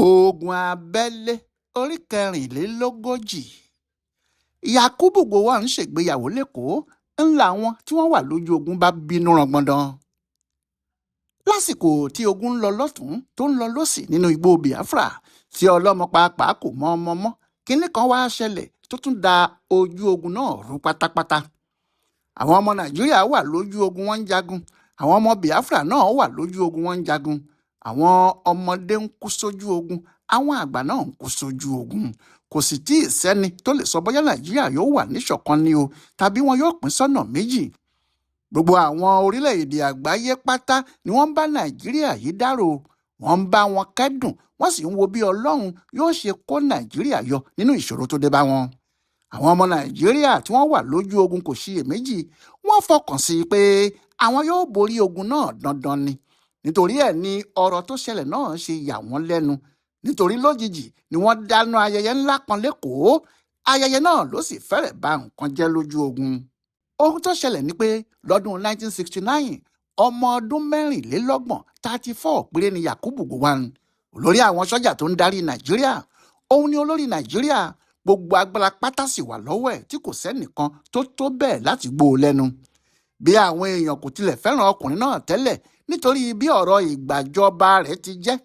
Ogun abẹ́lé orí 44. Yakubu Gowon ṣègbéyàwó lẹ́kọ̀ọ́ ń láwọn tí wọ́n wà lójú ogun bá bínú rangbọndan. Lásìkò tí ogun ń lọ lọ́tùn-ún tó ń lọ lósì nínú igbó Biafra tí ọlọ́mọ pàápàá kò mọ ọmọ mọ́, kinní kan wàá ṣẹlẹ̀ tó tún da ojú ogun náà rú pátápátá. Àwọn ọmọ Nàìjíríà wà lójú ogun wọn ń jagun, àwọn ọmọ Biafra náà wà lójú ogun wọn ń jagun, àwọn ọmọdé ń kú sójú ogun, àwọn àgbà náà ń kú sójú ogun. Kò sì tí ì sẹ́ni tó lè sọ bóyá Nàìjíríà yóò wà níṣọ̀kan ni o tàbí wọn yóò pín sọ́nà méjì. Gbogbo àwọn orílẹ̀-èdè àgbáyé pátá ni wọ́n ń bá Nàìjíríà yìí dárò, wọ́n ń bá wọn kẹ́dùn, wọ́n sì ń wo bí Ọlọ́run yóò ṣe kó Nàìjíríà yọ nínú ìṣòro tó dé bá wọn. Àwọn ọmọ Nàìjíríà tí wọ́n wà lójú ogun kò ṣiyèméjì, wọ́n fọkàn sí i pé àwọn yóò borí ogun náà dandan ni. Nítorí ẹ̀ ni ọ̀rọ̀ tó ṣẹlẹ̀ náà ṣe yà wọ́n lẹ́nu. Nítorí lójijì ni wọ́n dáná ayẹyẹ ńlá kan lẹ́kọ̀ọ́. Ayẹyẹ náà ló sì fẹ́rẹ̀ ba nǹkan jẹ́ lójú ogun. Ohun tó ṣẹlẹ̀ ni pé lọ́dún 1969, ọmọ ọdún 24, 34 péré ni Yakubu Gowon, olórí àwọn sọ́jà tó ń darí Nàìjíríà. Òun ni olórí Nàìjíríà, gbogbo agbára pátá sì wà lọ́wọ́ ẹ̀ tí kò sẹ́nìkan tó tó bẹ́ẹ̀ láti gbó o lẹ́nu. Bí àwọn èèyàn kò tilẹ̀ fẹ́ràn ọkùnrin náà tẹ́lẹ̀ nítorí bí ọ̀rọ̀ ìgbàjọba rẹ̀ ti jẹ́,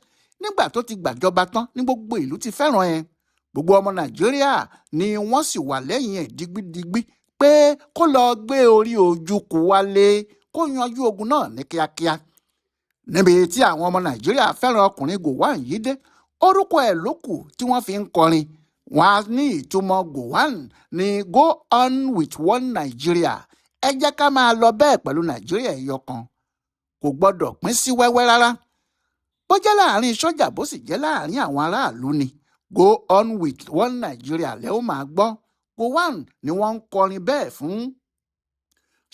nígbà tó ti gbàjọba tán ní gbogbo ìlú ti fẹ́ràn ẹ̀. Gbogbo ọmọ Nàìjíríà ni wọ́n sì wà lẹ́yìn ẹ̀ digbidigbi pé kó lọ gbé orí Ojukwu wálé, kó yanjú ogun náà ní kíákíá. Níbi tí àwọn ọmọ Nàìjíríà fẹ́ràn ọkùnrin Gowon yìí dé, orúkọ ẹ̀ ló kù tí wọ́n fi ń kọrin. Wọ́n á ní ìtumọ̀ Gowon ní "Go on with one Nigeria", ẹ jẹ́ ká máa lọ bẹ́ẹ̀ pẹ̀lú Nàìjíríà ẹyọ kan, kò gbọ́dọ̀ pín sí wẹ́wẹ́ rárá. Bó jẹ́ láàrin sọ́jà, bó sì jẹ́ láàrin àwọn aráàlú ni, "Go on with one Nigeria" lẹ́ ó máa gbọ́. Gowon ni wọ́n ń kọrin bẹ́ẹ̀ fún.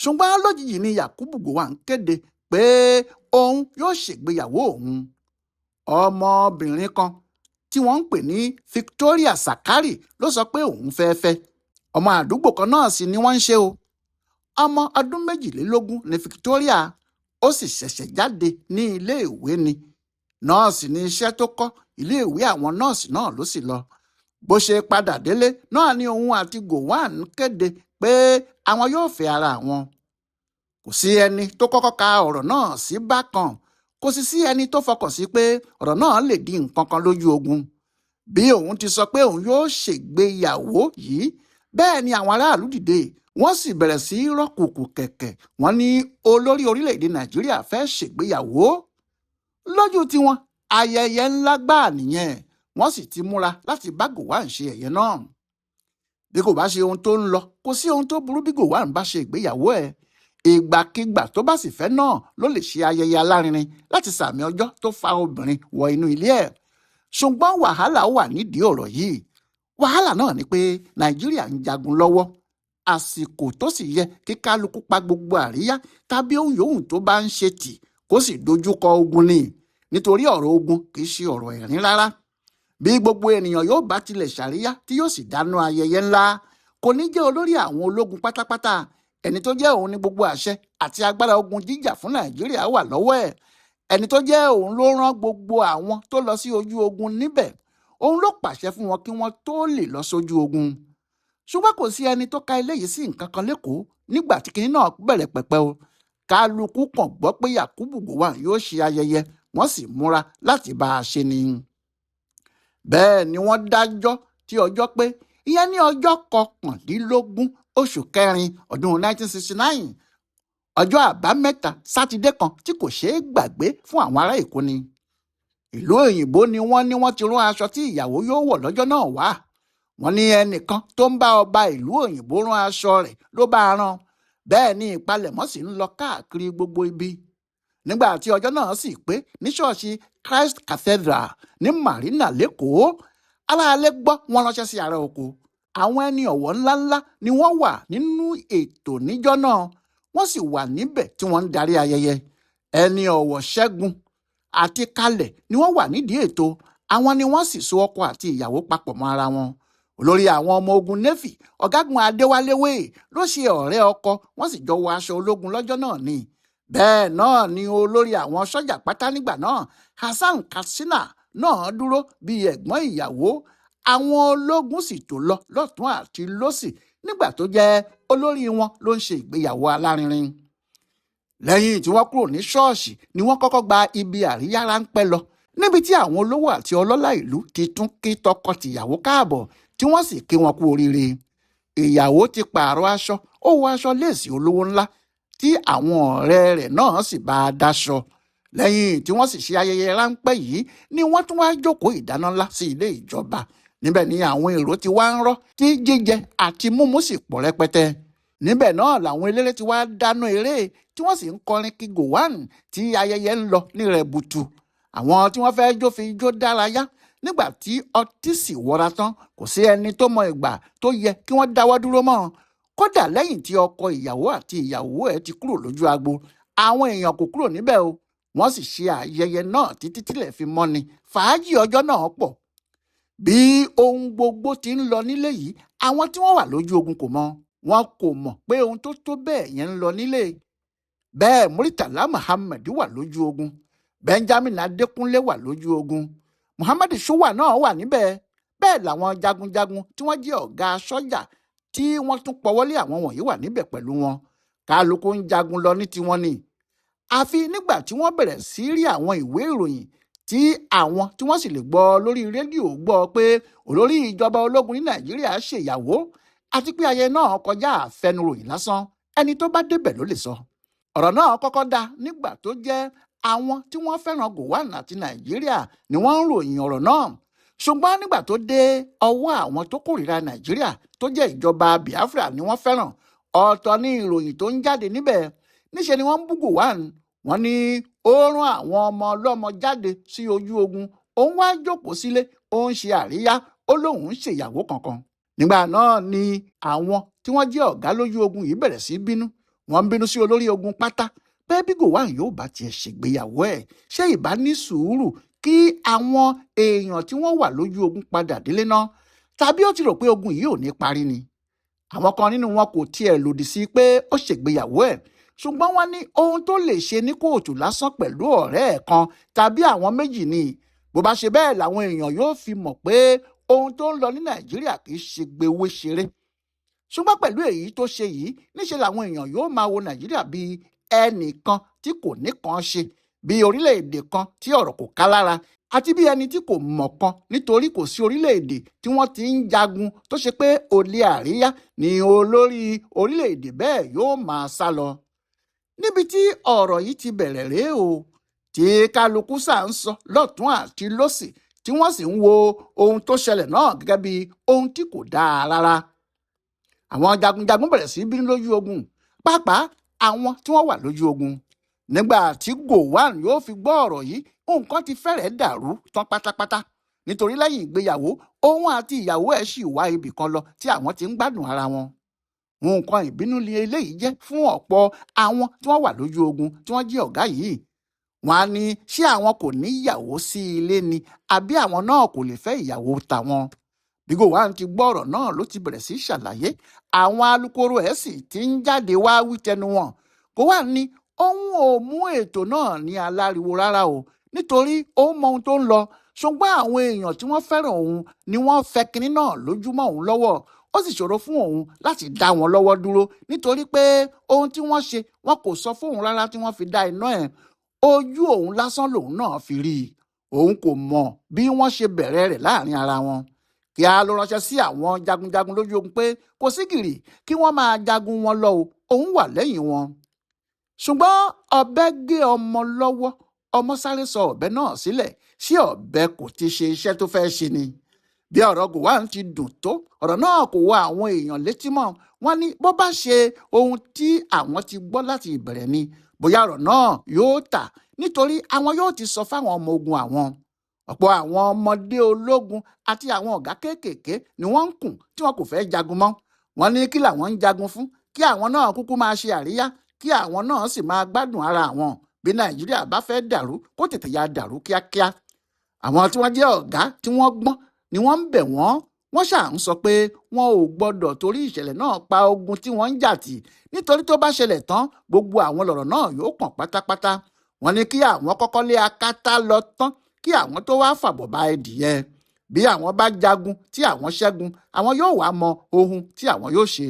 Ṣùgbọ́n lójijì ni Yakubu Gowon kéde pé òun yóò ṣègbéyàwó òun. Ọmọbìnrin kan tí wọ́n ń pè ní Victoria Zakari ló sọ pé òun fẹ́ẹ́ fẹ́. Ọmọ àdúgbò kan náà sì ni wọ́n ń ṣe o. Ọmọ ọdún 22 ní Victoria, ó sì ṣẹ̀ṣẹ̀ jáde ní iléèwé ni. Nọ́ọ̀sì ní iṣẹ́ tó kọ́, iléèwé àwọn nọ́ọ̀sì náà ló sì lọ. Bó ṣe padà délé náà ni òun àti Gowon kéde pé àwọn yóò fẹ́ ara àwọn. Kò sí ẹni tó kọ́kọ́ ka ọ̀rọ̀ náà sí bákan, kò sì sí ẹni tó fọkàn sí pé ọ̀rọ̀ náà lè di nǹkan kan lójú ogun. Bí òun ti sọ pé òun yóò ṣègbéyàwó yìí, bẹ́ẹ̀ ni àwọn aráàlú dìde, wọ́n sì bẹ̀rẹ̀ sí í rọ́kùkù kẹ̀kẹ́. Wọ́n ní olórí orílẹ̀-èdè Nàìjíríà fẹ́ ṣègbéyàwó. Lójú tiwọn, ayẹyẹ ńlá gbáà nìyẹn, wọ́n sì ti múra láti bá Gowon ṣe ẹ̀yẹ náà. Bí kò bá ṣe ohun tó ń lọ, kò sí ohun tó burú bí Gowon bá ṣe ìgbéyàwó ẹ̀. Ìgbàkigbà tó bá sì fẹ́ náà ló lè ṣe ayẹyẹ alárinrin láti sàmì ọjọ́ tó fa obìnrin wọ inú ilé ẹ̀. Ṣùgbọ́n wàhálà wà nídìí ọ̀rọ̀ yìí. Wàhálà náà ni pé Nàìjíríà ń jagun lọ́wọ́. Àsìkò tó sì yẹ kí kálukú pa gbogbo àríyá tàbí ohun yòówù tó bá ń ṣe tì kó sì dojúkọ ogun ni. Nítorí ọ̀rọ̀ ogun kì í ṣe ọ̀rọ̀ ẹ̀rín rárá. Bí gbogbo ènìyàn yóò bá tilẹ̀ ṣàríyá tí yóò sì dáná ayẹyẹ ńlá, kò ní jẹ́ olórí àwọn ológun pátápátá. Ẹni tó jẹ́ òun ní gbogbo àṣẹ àti agbára ogun jíjà fún Nàìjíríà wà lọ́wọ́ ẹ̀. Ẹni tó jẹ́ òun ló rán gbogbo àwọn tó lọ sí ojú ogun níbẹ̀. Òun ló pàṣẹ fún wọn kí wọ́n tó lè lọ sójú ogun. Ṣùgbọ́n kò sí ẹni tó ka eléyìí sí nǹkan kan lẹ́kọ̀ọ́ nígbà tí kinní náà bẹ̀rẹ̀ pẹ̀pẹ̀ o. Kálukú kàn gbọ́ pé Yakubu Gowon yóò ṣe ayẹyẹ, wọ́n sì múra láti bá a ṣe ni. Bẹ́ẹ̀ ni wọ́n dájọ́ tí ọjọ́ pé, ìyẹn ní ọjọ́ 29 oṣù kẹrin ọdún 1969, ọjọ́ àbámẹ́ta sátidé kan tí kò ṣeé gbàgbé fún àwọn ará Èkó ni. Ìlú òyìnbó ni wọ́n ní wọ́n ti rán aṣọ tí ìyàwó yóò wọ̀ lọ́jọ́ náà wá. Wọ́n ní ẹnìkan tó ń bá ọba ìlú òyìnbó rán aṣọ rẹ̀ ló bá a rán. Bẹ́ẹ̀ ni ìpalẹ̀mọ́ sì ń lọ káàkiri gbogbo ibi. Nígbà tí ọjọ́ náà sì pé ní ṣọ́ọ̀ṣì Christ Cathedral ní Marina lẹ́kọ̀ọ́, aráalé gbọ́ wọn ránṣẹ́ sí ará oko. Àwọn ẹni ọ̀wọ̀ ńláńlá ni wọ́n wà nínú ètò níjọ́ náà, wọ́n sì wà níbẹ̀ tí wọ́n ń darí ayẹyẹ. Ẹni ọ̀wọ̀ Ṣẹ́gun àti Kalẹ̀ ni wọ́n wà nídìí ètò, àwọn ni wọ́n sì so ọkọ àti ìyàwó papọ̀ mọ́ ara wọn. Olórí àwọn ọmọ ogun Navy, Ọ̀gágun Adéwálé Wéè, ló ṣe ọ̀rẹ́ ọkọ, wọ́n sì jọ wọ aṣọ ológun lọ́jọ́ náà ni. Bẹ́ẹ̀ náà ni olórí àwọn sọ́jà pátá nígbà náà, Hasan Katsina náà dúró bíi ẹ̀gbọ́n ìyàwó. Àwọn ológun sì tò lọ lọ́tún àti lósì nígbà tó jẹ́ olórí wọn ló ń ṣe ìgbéyàwó alárinrin. Lẹ́yìn tí wọ́n kúrò ní ṣọ́ọ̀ṣì ni wọ́n kọ́kọ́ gba ibi àríyá ráńpẹ́ lọ, níbi tí àwọn olówó àti ọlọ́lá ìlú ti tún kí tọkọ-tìyàwó káàbọ̀, tí wọ́n sì kí wọn kú oríire. Ìyàwó ti pààrọ̀ aṣọ, ó wọ aṣọ léèsì olówó ńlá tí àwọn ọ̀rẹ́ rẹ̀ náà sì bá a dáṣọ. Lẹ́yìn tí wọ́n sì ṣe ayẹyẹ ráńpẹ́ yìí ni wọ́n tún wá jókòó ìdáná ńlá sí ilé ìjọba. Níbẹ̀ ni àwọn èrò ti wá ń rọ́, tí jíjẹ àti mímu sì pọ̀ rẹpẹtẹ. Níbẹ̀ náà làwọn eléré ti wá dáná eré, tí wọ́n sì ń kọrin kí Gowon tí ayẹyẹ ń lọ ní rẹ̀bùtù. Àwọn tí wọ́n fẹ́ jó fi jó dárayá. Nígbà tí ọtí sì wọra tán, kò sí ẹni tó mọ ìgbà tó yẹ kí wọ́n dáwọ́ dúró mọ́. Kódà lẹ́yìn tí ọkọ ìyàwó àti ìyàwó ẹ̀ ti kúrò lójú agbo, àwọn èèyàn kò kúrò níbẹ̀ o. Wọ́n sì ṣe ayẹyẹ náà títí tílẹ̀ fi mọ́ ni. Fàájì ọjọ́ náà pọ̀. Bí ohun gbogbo ti ń lọ nílé yìí, àwọn tí wọ́n wà lójú ogun kò mọ̀. Wọn kò mọ̀ pé ohun tó tó bẹ́ẹ̀ yẹn ń lọ nílé. Bẹ́ẹ̀ Muritàlá Muhammed wà lójú ogun, Benjamin Adékúnlé wà lójú ogun, Muhammad Shuwa náà wà níbẹ̀. Bẹ́ẹ̀ làwọn jagunjagun tí wọ́n jẹ́ ọ̀gá sọ́jà tí wọ́n tún pọwọ́lé àwọn wọ̀nyí wà níbẹ̀ pẹ̀lú wọn. Kálukú ń jagun lọ ní tiwọn ni. Àfi nígbà tí wọ́n bẹ̀rẹ̀ sí rí àwọn ìwé ìròyìn tí àwọn tí wọ́n sì lè gbọ́ lórí rédíò gbọ́ pé olórí ìjọba ológun ní Nàìjíríà ṣèyàwó, àti pé ayẹyẹ náà kọjá àfẹnuròyìn lásán, ẹni tó bá débẹ̀ ló lè sọ. Ọ̀rọ̀ náà kọ́kọ́ dá nígbà tó jẹ́ àwọn tí wọ́n fẹ́ràn Gowon àti Nàìjíríà ni wọ́n ń ròyìn ọ̀rọ̀ náà. Ṣùgbọ́n nígbà tó dé ọwọ́ àwọn tó kórìíra Nàìjíríà tó jẹ́ ìjọba Biafra ni wọ́n fẹ́ràn, ọ̀tọ̀ ní ìròyìn tó ń jáde níbẹ̀. Níṣe ni wọ́n ń bú Gowon. Wọ́n ní ó rán àwọn ọmọ ọlọ́mọ jáde sí ojú ogun, òun wá jókòó sílé, ó ń ṣe àríyá, ó lóun ń ṣèyàwó kankan. Nígbà náà ni àwọn tí wọ́n jẹ́ ọ̀gá lójú ogun yìí bẹ̀rẹ̀ sí bínú. Wọ́n ń bínú sí olórí ogun pátá pé bí Gowon yóò bá tiẹ̀ ṣègbéyàwó ẹ̀, ṣé ìbá ní sùúrù kí àwọn èèyàn tí wọ́n wà lójú ogun padà délé náà, tàbí ó ti rò pé ogun yìí ò ní parí ni. Àwọn kan nínú wọn kò tiẹ̀ lòdì sí pé ó ṣègbéyàwó ẹ̀, ṣùgbọ́n wọ́n ní ohun tó lè ṣe ní kóòtù lásán pẹ̀lú ọ̀rẹ́ ẹ̀ kan tàbí àwọn méjì ni. Bó bá ṣe bẹ́ẹ̀ làwọn èèyàn yóò fi mọ̀ pé ohun tó ń lọ ní Nàìjíríà kì í ṣe gbewé ṣeré. Ṣùgbọ́n pẹ̀lú èyí tó ṣe yìí, níṣe làwọn èèyàn yóò máa wo Nàìjíríà bíi ẹnìkan tí kò níkan ṣe, bíi orílẹ̀-èdè kan tí ọ̀rọ̀ kò ká lára, àti bí ẹni tí kò mọ̀ kan, nítorí kò sí orílẹ̀-èdè tí wọ́n ti ń jagun tó ṣe pé òde àríyá ni olórí orílẹ̀-èdè bẹ́ẹ̀ yóò máa sá lọ. Níbi tí ọ̀rọ̀ yìí ti bẹ̀rẹ̀ rèé o, tí kálukú sà ń sọ lọ́tún àti lósì, tí wọ́n sì ń wo ohun tó ṣẹlẹ̀ náà gẹ́gẹ́ bí ohun tí kò dáa rárá. Àwọn jagunjagun bẹ̀rẹ̀ sí bínú lójú ogun, pàápàá àwọn tí wọ́n wà lójú ogun. Nígbà tí Gowon yóò fi gbọ́ ọ̀rọ̀ yìí, nǹkan ti fẹ́rẹ̀ẹ́ dàrú tán pátápátá. Nítorí lẹ́yìn ìgbéyàwó, òun àti ìyàwó ẹ̀ sì wá ibì kan lọ tí àwọn ti ń gbádùn ara wọn. Nǹkan ìbínú ni eléyìí jẹ́ fún ọ̀pọ̀ àwọn tí wọ́n wà lójú ogun tí wọ́n jẹ́ ọ̀gá yìí. Wọ́n á ní ṣé àwọn kò ní ìyàwó sí ilé ni, àbí àwọn náà kò lè fẹ́ ìyàwó tàwọn. Bí Gowon ti gbọ́ ọ̀rọ̀ náà ló ti bẹ̀rẹ̀ sí ṣàlàyé. Àwọn alukoro ẹ̀ sì ti ń jáde wá wí tẹnu wọn. Gowon ní òun ò mú ètò náà ní aláriwo rárá o, nítorí ó mọ ohun tó ń lọ. Ṣùgbọ́n àwọn èèyàn tí wọ́n fẹ́ràn òun ni wọ́n fẹ́ kinní náà lójúmọ́ òun lọ́wọ́. Ó sì ṣòro fún òun láti dá wọn lọ́wọ́ dúró, nítorí pé ohun tí wọ́n ṣe wọn kò sọ fóun rárá tí wọ́n fi dá iná ẹ̀. Ojú òun lásán lòun náà fi rí i. Òun kò mọ̀ bí wọ́n ṣe bẹ̀rẹ̀ rẹ̀ láàrin ara wọn. Kí a ló ránṣẹ́ sí àwọn jagunjagun lójú ogun pé kò sí gìrì kí wọ́n máa jagun wọn lọ o, òun wà lẹ́yìn wọn. Ṣùgbọ́n ọ̀bẹ gé ọmọ lọ́wọ́, ọmọ sáré sọ ọ̀bẹ náà sílẹ̀. Ṣé ọ̀bẹ kò ti ṣe iṣẹ́ tó fẹ́ ṣe ni? Bí ọ̀rọ̀ Gowon ti dùn tó, ọ̀rọ̀ náà kò wọ àwọn èèyàn létí mọ́. Wọ́n ní bó bá ṣe ohun tí àwọn ti gbọ́ láti ìbẹ̀rẹ̀ ni, bóyá ọ̀rọ̀ náà yóò tà, nítorí àwọn yóò ti sọ fáwọn ọmọ ogun àwọn. Ọ̀pọ̀ àwọn ọmọdé ológun àti àwọn ọ̀gá kéékèèké ni wọ́n ń kùn tí wọn kò fẹ́ jagun mọ́. Wọ́n ní kí làwọn ń jagun fún, kí àwọn náà kúkú máa ṣe àríyá, kí àwọn náà sì máa gbádùn ara àwọn. Bí Nàìjíríà bá fẹ́ dàrú, kó tètè ya dàrú kíákíá. Àwọn tí wọ́n jẹ́ ọ̀gá tí wọ́n gbọ́n ni wọ́n ń bẹ̀ wọ́n. Wọ́n ṣáà ń sọ pé wọn ò gbọ́dọ̀ torí ìṣẹ̀lẹ̀ náà pa ogun tí wọ́n ń jà tì, nítorí tó bá ṣẹlẹ̀ tán, gbogbo àwọn lọ̀rọ̀ náà yóò kàn pátápátá. Wọ́n ní kí àwọn kọ́kọ́ lé akátá lọ tán, Kí àwọn tó wá fàbọ̀ bá ẹdìyẹ, bí àwọn bá jagun tí àwọn ṣẹ́gun, àwọn yóò wá mọ ohun tí àwọn yóò ṣe.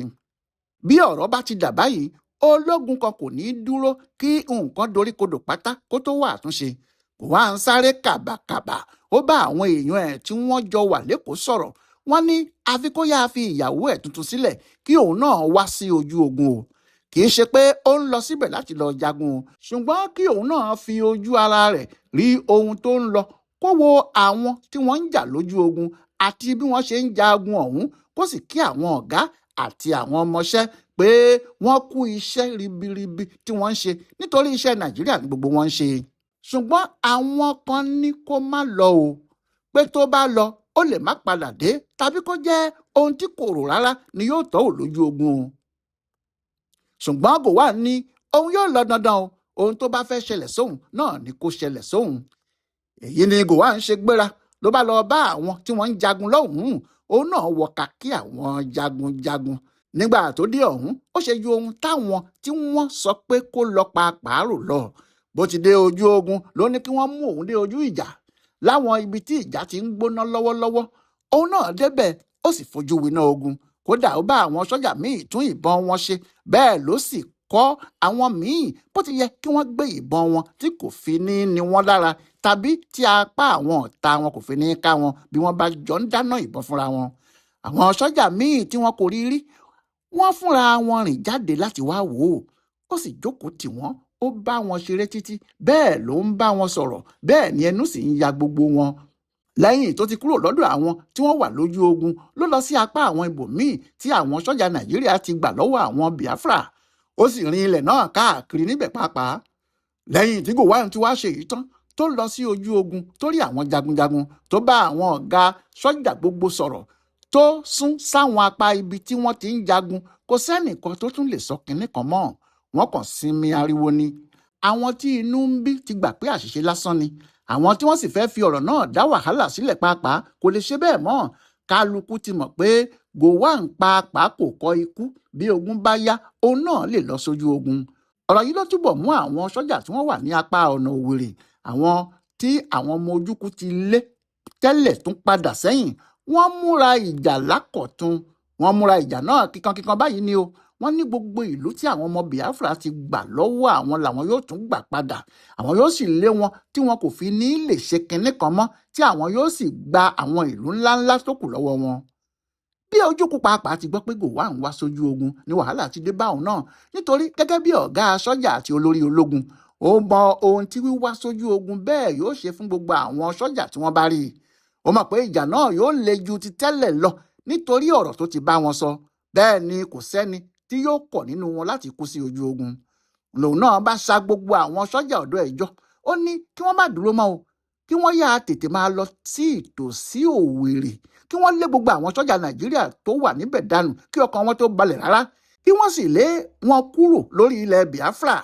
Bí ọ̀rọ̀ bá ti dà báyìí, ológun kan kò ní í dúró kí nǹkan doríkodò pátá kó tó wà àtúnṣe. Gowon ń sáré kàbàkàbà, ó bá àwọn èèyàn ẹ̀ tí wọ́n jọ wà lÉkòó sọ̀rọ̀. Wọ́n ní àfi kó yáa fi ìyàwó ẹ̀ tuntun sílẹ̀ kí òun náà wá sí ojú ogun o. Kì í ṣe pé ó ń lọ síbẹ̀ láti lọ jagun o, ṣùgbọ́n kí òun náà fi ojú ara rẹ̀ rí ohun tó ń lọ, kó wo àwọn tí wọ́n ń jà lójú ogun àti bí wọ́n ṣe ń jagun ọ̀hún, kó sì kí àwọn ọ̀gá àti àwọn ọmọọṣẹ́ pé wọ́n kú iṣẹ́ ribiribi tí wọ́n ń ṣe, nítorí iṣẹ́ Nàìjíríà ní gbogbo wọn ń ṣe. Ṣùgbọ́n àwọn kan ní kó má lọ o, pé tó bá lọ ó lè má padà dé, tàbí kó jẹ́ ohun tí kò rò rárá ni yóò tọ́ ò lójú ogun o. Ṣùgbọ́n Gowon ní òun yóò lọ dandan o, ohun tó bá fẹ́ ṣẹlẹ̀ sóhun náà ni kó ṣẹlẹ̀ sóhun. Èyí ni Gowon ṣe gbéra ló bá lọ bá àwọn tí wọ́n ń jagun lọ́hùn-ún. Òun náà wọ kàkí àwọn jagunjagun. Nígbà tó dé ọ̀hún, ó ṣe ju ohun táwọn tí wọ́n sọ pé kó lọ pa pààrò lọ. Bó ti dé ojú ogun ló ní kí wọ́n mú òun dé ojú ìjà láwọn ibi tí ìjà ti ń gbóná lọ́wọ́lọ́wọ́. Òun náà débẹ̀, ó sì fojú winá ogun. Kódà ó bá àwọn sọ́jà míì tún ìbọn wọn ṣe, bẹ́ẹ̀ ló sì kọ́ àwọn míì bó ti yẹ kí wọ́n gbé ìbọn wọn tí kò fi ní ní wọ́n lára, tàbí tí apá àwọn ọ̀tá wọn kò fi ní ká wọn bí wọ́n bá jọ ń dáná ìbọn fúnra wọn. Àwọn sọ́jà míì tí wọn kò rí rí, wọ́n fúnra wọn rìn jáde láti wá wò ó. Ó sì jókòó tì wọ́n, ó bá wọn ṣeré títí, bẹ́ẹ̀ ló ń bá wọn sọ̀rọ̀, bẹ́ẹ̀ ni ẹnu sì ń ya gbogbo wọn. Lẹ́yìn tó ti kúrò lọ́dọ̀ àwọn tí wọ́n wà lójú ogun, ló lọ sí apá àwọn ibòmíì tí àwọn sọ́jà Nàìjíríà ti gbà lọ́wọ́ àwọn Biafra. Ó sì rin ilẹ̀ náà káàkiri níbẹ̀ pàápàá. Lẹ́yìn tí Gowon ti wá ṣe èyí tán, tó lọ sí ojú ogun, tó rí àwọn jagunjagun, tó bá àwọn ọ̀gá sọ́jà gbogbo sọ̀rọ̀, tó sún sáwọn apá ibi tí wọ́n ti ń jagun, kò sẹ́nìkan tó tún lè sọ kinní kan mọ́. Wọ́n kàn sinmi ariwo ni. Àwọn tí inú ń bí ti gbà pé àṣìṣe lásán ni. Àwọn tí wọ́n sì fẹ́ fi ọ̀rọ̀ náà dá wàhálà sílẹ̀ pàápàá kò lè ṣe bẹ́ẹ̀ mọ́. Kálukú ti mọ̀ pé Gowon pàápàá kò kọ́ ikú. Bí ogun bá yá, òun náà lè lọ sójú ogun. Ọ̀rọ̀ yìí ló túbọ̀ mú àwọn sọ́jà tí wọ́n wà ní apá ọ̀nà Òwèrè, àwọn tí àwọn ọmọ ojúkú ti lé tẹ́lẹ̀, tún padà sẹ́yìn. Wọ́n múra ìjà lákọ̀tun. Wọ́n múra ìjà náà kíkankíkan báyìí ni o. Wọ́n ní gbogbo ìlú tí àwọn ọmọ Biafra ti gbà lọ́wọ́ àwọn làwọn yóò tún gbà padà. Àwọn yóò sì lé wọn tí wọn kò fi ní lè ṣe kinní kan mọ́, tí àwọn yóò sì gba àwọn ìlú ńláńlá tó kù lọ́wọ́ wọn. Bí Ojukwu pàápàá ti gbọ́ pé Gowon wá sójú ogun ní wàhálà ti dé bá òun náà, nítorí gẹ́gẹ́ bí ọ̀gá sọ́jà àti olórí ológun, ó mọ ohun tí wíwá sójú ogun bẹ́ẹ̀ yóò ṣe fún gbogbo àwọn sọ́jà tí wọ́n bá rí i. Ó mọ̀ pé ìjà náà yóò le ju ti tẹ́lẹ̀ lọ nítorí ọ̀rọ̀ tó ti bá wọn sọ. Bẹ́ẹ̀ ni kò sẹ́ni tí yóò kọ̀ nínú wọn láti kú sí ojú ogun. Lòun náà bá sa gbogbo àwọn sọ́jà ọ̀dọ́ ẹ̀ jọ, ó ní kí wọ́n má dúró mọ́ o, kí wọ́n yáa tètè máa lọ sí ìtòsí Òwèrè, kí wọ́n lé gbogbo àwọn sọ́jà Nàìjíríà tó wà níbẹ̀ dànù kí ọkàn wọn tó balẹ̀ rárá, kí wọ́n sì lé wọn kúrò lórí ilẹ̀ Biafra.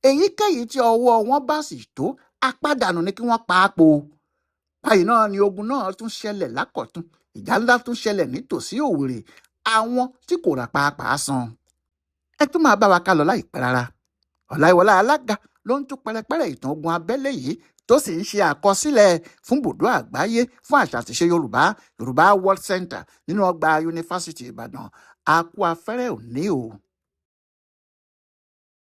Èyíkéyìí tí ọwọ́ wọn bá sì tó, apádànù ni kí wọ́n pa á po. Báyìí náà ni ogun náà tún ṣẹlẹ̀ lákọ̀tun. Ìjà ńlá tún ṣẹlẹ̀ nítòsí Òwèrè. Àwọn tí kò rà pàápàá san. Ẹ tún máa bá wa ká lọ láìpẹ́ rárá. Ọláìwọlá Alága ló ń tún pẹrẹpẹrẹ ìtàn ogun abẹ́lé yìí, tó sì ń ṣe àkọsílẹ̀ fún bùdó àgbáyé fún àṣà àtìṣe Yorùbá, Yorùbá World Center, nínú ọgbà Yunifásitì Ìbàdàn. A kú afẹ́rẹ́ òní o.